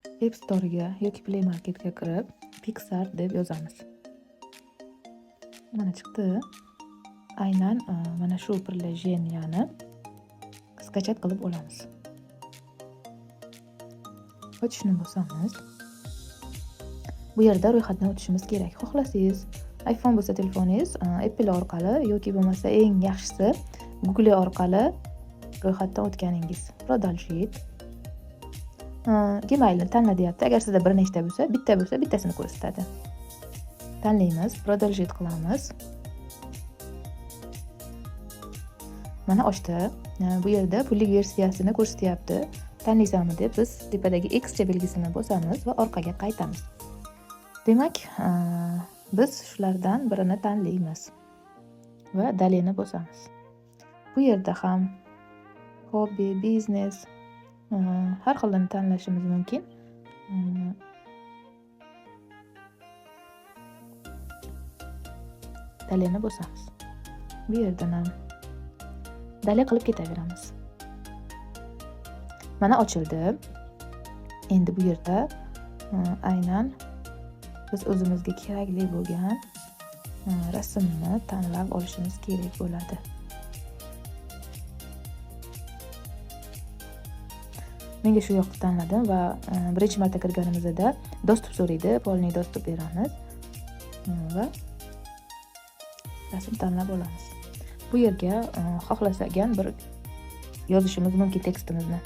App Store'ga yoki Play Marketga kirib, PicsArt deb yozamiz. Mana chiqdi. Aynan mana shu приложениeni skachat qilib olamiz. Ochishni bosamiz. Bu yerda ro'yxatdan o'tishimiz kerak. Xohlasangiz iPhone bo'lsa telefoningiz Apple orqali yoki bo'lmasa eng yaxshisi Google orqali ro'yxatdan o'tganingiz. Продолжить. Gmailni tanla deyapti. Agar sizda bir nechta bo'lsa, bitta bo'lsa bittasini ko'rsatadi. Tanlaymiz, продолжить qilamiz. Mana ochdi. Bu yerda pullik versiyasini ko'rsatyapti. Tanlaysanmi deb biz tepadagi X belgisini bosamiz va orqaga qaytamiz. Demak, biz shulardan birini tanlaymiz va daleni bosamiz. Bu yerda ham hobbi, biznes, har xilini tanlashimiz mumkin. Daleni bosamiz. Bu yerdan ham dale qilib ketaveramiz. Mana ochildi. Endi bu yerda aynan biz o'zimizga kerakli bo'lgan rasmni tanlab olishimiz kerak bo'ladi. Menga shu yoqni tanladim va birinchi marta kirganimizda доступ so'raydi, polniy доступ beramiz va rasm tanlab olamiz. Bu yerga xohlagan bir yozishimiz mumkin tekstimizni.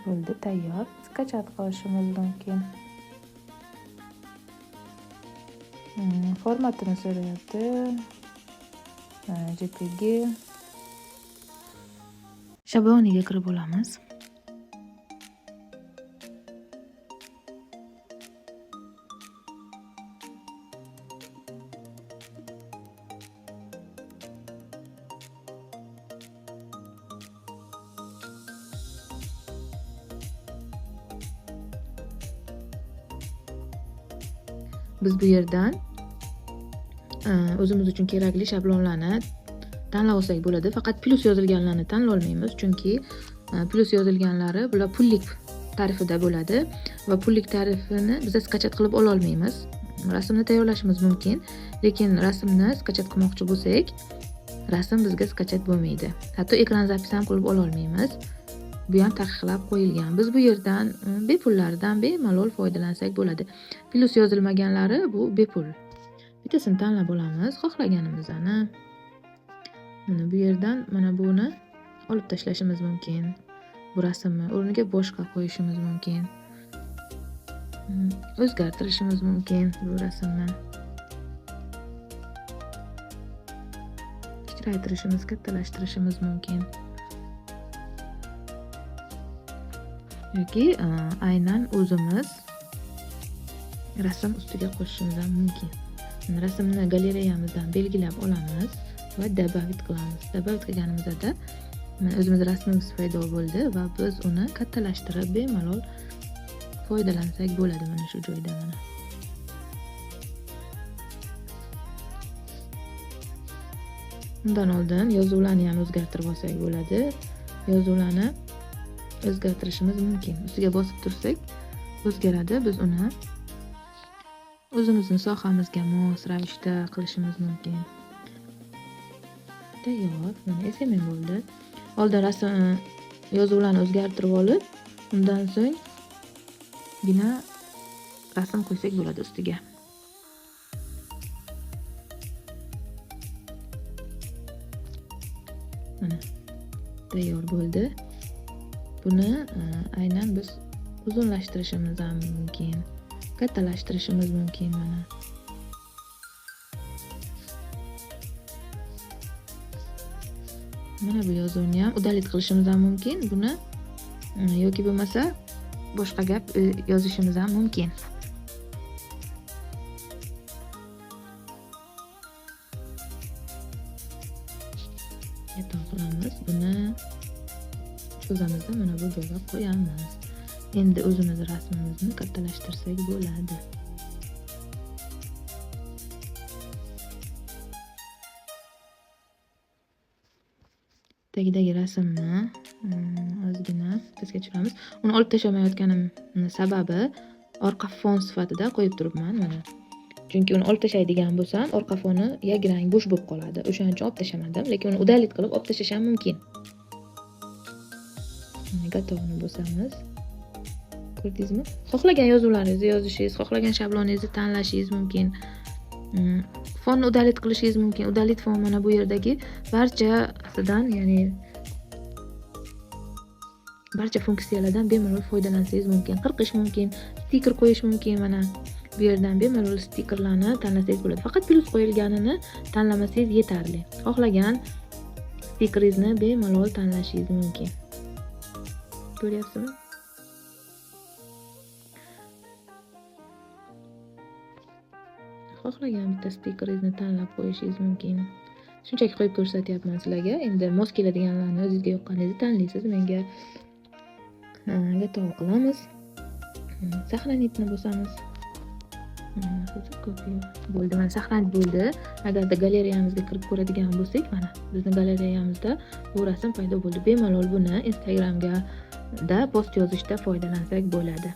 Bo'ldi, tayyor. Skachat qilishimiz mumkin. Formatini so'rayapti. JPG. Shabloniga kirib olamiz. Biz bu yerdan o'zimiz uchun kerakli shablonlarni tanlab olsak bo'ladi. Faqat plus yozilganlarni tanlay olmaymiz, chunki plus yozilganlari bular pullik tarifida bo'ladi va pullik tarifini biz skachat qilib ola olmaymiz. Rasmni tayyorlashimiz mumkin, lekin rasmni skachat qilmoqchi bo'lsak, rasm bizga skachat bo'lmaydi. Hatto ekran zapis ham qilib ola olmaymiz. Bu ham taqiqlab qo'yilgan. Biz bu yerdan bepullardan bemalol foydalansak bo'ladi. Plus yozilmaganlari bu bepul. Bittasini tanlab olamiz, xohlaganimizni. Mana bu yerdan mana buni olib tashlashimiz mumkin. Bu rasmni o'rniga boshqa qo'yishimiz mumkin. O'zgartirishimiz mumkin bu rasmni. Kichraytirishimiz, kattalashtirishimiz mumkin. Yoki aynan o'zimiz rasm ustiga qo'shishimiz ham mumkin. Rasmni galereyamizdan belgilab olamiz va добавить qilamiz. Добавить qilganimizda mana o'zimiz rasmimiz paydo bo'ldi va biz uni kattalashtirib bemalol foydalansak bo'ladi mana shu joyda mana. Undan oldin yozuvlarni ham o'zgartirib olsak bo'ladi. Yozuvlarni o'zgartirishimiz mumkin. Ustiga bosib tursak o'zgaradi. Biz uni o'zimizning sohamizga mos ravishda qilishimiz mumkin. Tayyor, mana SMM bo'ldi. Oldin rasm yozuvlarni o'zgartirib olib, undan so'nggina rasm qo'ysak bo'ladi ustiga. Mana tayyor bo'ldi. Buni aynan biz uzunlashtirishimiz ham mumkin, kattalashtirishimiz mumkin mana. Mana bu yozuvni ham udalit qilishimiz ham mumkin, buni yoki bo'lmasa boshqa gap yozishimiz ham mumkin. E'tibor qilamiz, buni cho'zamizda mana bu joyga qo'yamiz. Endi o'zimiz rasmimizni kattalashtirsak bo'ladi. Tagidagi rasmni ozgina pastga tushiramiz. Uni olib tashlamayotganimni sababi orqa fon sifatida qo'yib turibman mana. Chunki uni olib tashlaydigan bo'lsam, orqa foni yagrang bo'sh bo'lib qoladi. O'shaning uchun olib tashlamadim, lekin uni удалить qilib olib tashlash ham mumkin. Готово ni bosamiz. Ko'rdingizmi? Xohlagan yozuvlaringizni yozishingiz, xohlagan shabloningizni tanlashingiz mumkin. Fonni удалить qilishingiz mumkin. Удалить фон mana bu yerdagi barchasidan, ya'ni barcha funksiyalardan bemalol foydalansangiz mumkin. Qirqish mumkin, stiker qo'yish mumkin mana. Bu yerdan bemalol stikerlarni tanlasangiz bo'ladi. Faqat plyus qo'yilganini tanlamasangiz yetarli. Xohlagan stikeringizni bemalol tanlashingiz mumkin. Ko'ryapsizmi? Xohlagan bitta stikeringizni tanlab qo'yishingiz mumkin. Shunchaki qo'yib ko'rsatyapman sizlarga. Endi mos keladiganlarni o'zingizga yoqqaningizni tanlaysiz. Menga готово qilamiz. Сохранить ni bosamiz. Bo'ldi, mana сохранить bo'ldi. Agarda galereyamizga kirib ko'radigan bo'lsak, mana bizni galereyamizda bu rasm paydo bo'ldi. Bemalol buni Instagramga da post yozishda foydalansak bo'ladi.